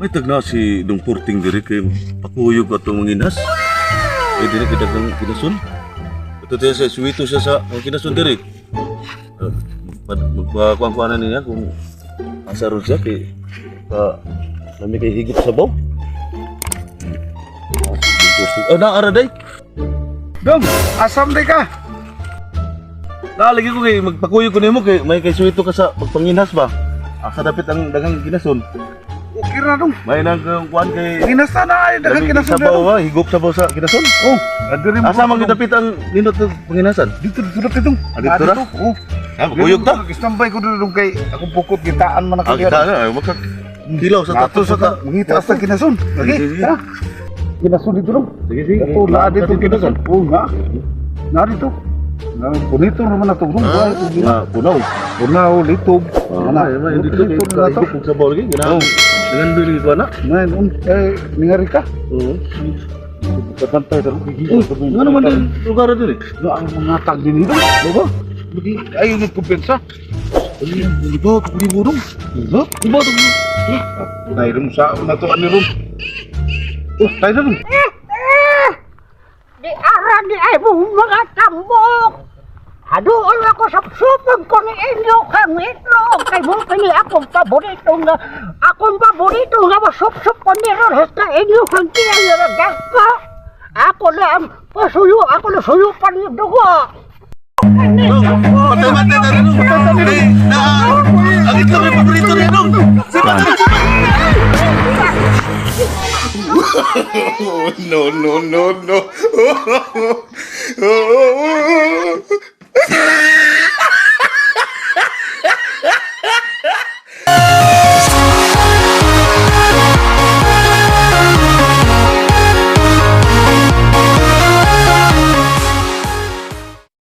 May tagna si Dong Porting diri kay pakuyog ato mga inas. Eh diri kay daghang kinasun. Ito tayo sa suwito siya sa mga kinasun diri. Magpakuan-kuanan niya kung asa ron siya kay ka lami kay higop sa baw. Ah, si Dong Porting. Oh, naara day. Dong, asam di ka? Naalagi ko kay magpakuyog ko nimo kay may kay suwito ka sa pagpanginas ba. Asa dapit ang daghang kinasun. Okay ra, dong. May nang kuan kay Ginasta na ay daghang Lami kinasun. sabaw ha, higop sabaw sa kinasun. Oh, adiri mo. Asa man gidapit ang nindot ng panginasan? Dito dito dito dong. Ah, dito ra? Oh. Ah, kuyog ta. Standby ko dito, dong, kay akong pukot gitaan man Ah, ako. kita na, ay maka kilaw sa Ato sa ta, mangita sa kinasun. Sige, Lagi. sige. Tara. Kinasun dito, dong. Sige, sige. Ato la dito kinasun. Oh, nga. Na dito. Na bonito naman ato, dong. Ah, punaw. Punaw, litob. Ah, ay, may dito Dito kay na to. higop og sabaw lagi gina. Dengan bili ko na. Ngayon, eh, ningari ka. Oo. Kabantay dong. Nga naman din lugar diri. No, ang mga tag din dito. Ba? Lagi, ayaw nagkumpensa. Ay, di ba libo dong? Diba? Di ba to? Tayo rin sa na to ani ron. Oh, tayo na ron. Di ara di ay mo mga tambok. Haduol ako sa supon ko ni inyo kang itlog. Kay mo kini akong paborito nga masupsup ko ni ron hasta inyo kang tiyan nga dagko. Ako na ang pasuyo, ako na suyo pa ni dugo. Patay patay na rin. Na. Ang itlog yung paborito ni dong. No, no, no, no.